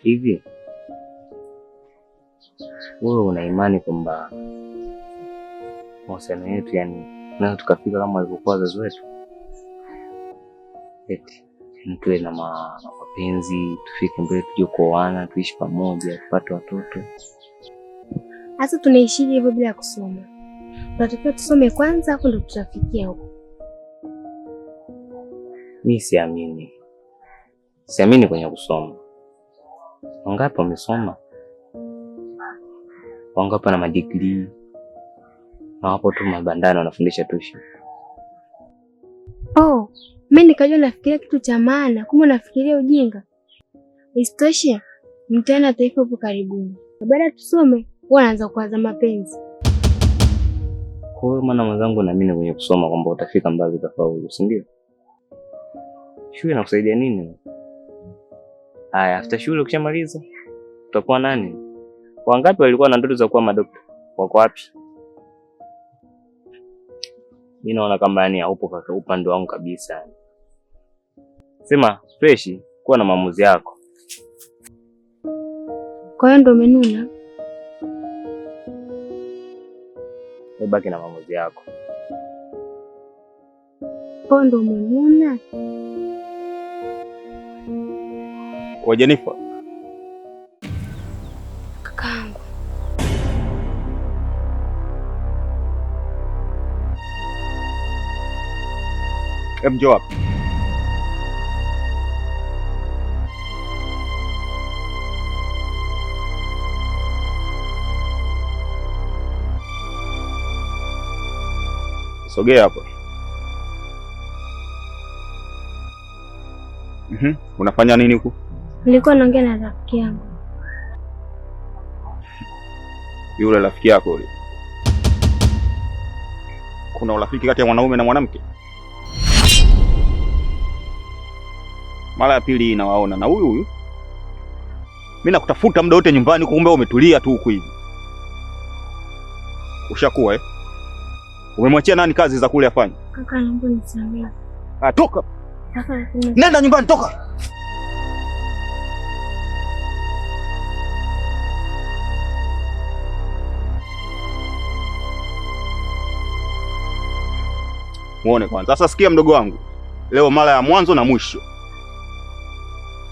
Hivi wewe una imani kwamba mahusiano yetu, yani, naweza tukafika kama walivyokuwa wazazi wetu? Eti tuwe na mapenzi, tufike mbele, tuje kuoana, tuishi pamoja, tupate watoto. Sasa tunaishije hivyo bila kusoma? Tunatakiwa tusome kwanza, hapo ndo tutafikia huko. Mi siamini, siamini kwenye kusoma. Wangapi wamesoma? Wangapi wana madigrii na wapo tu mabandani wanafundisha tuition? Oh, mi nikajua nafikiria kitu cha maana, kumbe nafikiria ujinga. Isitoshe, mtihani wa taifa upo karibuni. Baada tusome, huwa anaanza kuwaza mapenzi. Kwa hiyo maana mwenzangu, naamini kwenye kusoma kwamba utafika mbali, utafaulu, si ndio? Shule inakusaidia nini? Haya, after shule ukishamaliza utakuwa nani? Wangapi walikuwa na ndoto za kuwa madokta? Wako wapi? Mimi naona kama yani haupo kaka upande wangu kabisa. Sema fresh, kuwa na maamuzi yako. Kwa hiyo ndo umenuna? Wewe baki na maamuzi yako. Kwa hiyo ndo umenuna? Kwa Jenifa, Kakaangu, hebu njoo hapa. Sogea hapa. Unafanya nini huku? Nilikuwa naongea na rafiki yangu. Yule rafiki yako yule. Kuna urafiki kati ya mwanaume na mwanamke? Mara ya pili nawaona na huyu huyu. Mimi nakutafuta muda wote nyumbani, kumbe umetulia tu huku hivi. Ushakuwa eh? Umemwachia nani kazi za kule afanye? Kaka, naomba unisamehe. Ah, toka. Kaka, lakini Nenda nyumbani, toka. Muone kwanza. Sasa sikia mdogo wangu, leo mara ya mwanzo na mwisho,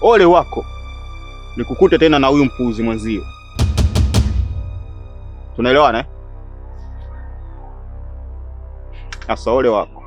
ole wako nikukute tena na huyu mpuuzi mwenzio. Tunaelewana eh? Sasa ole wako.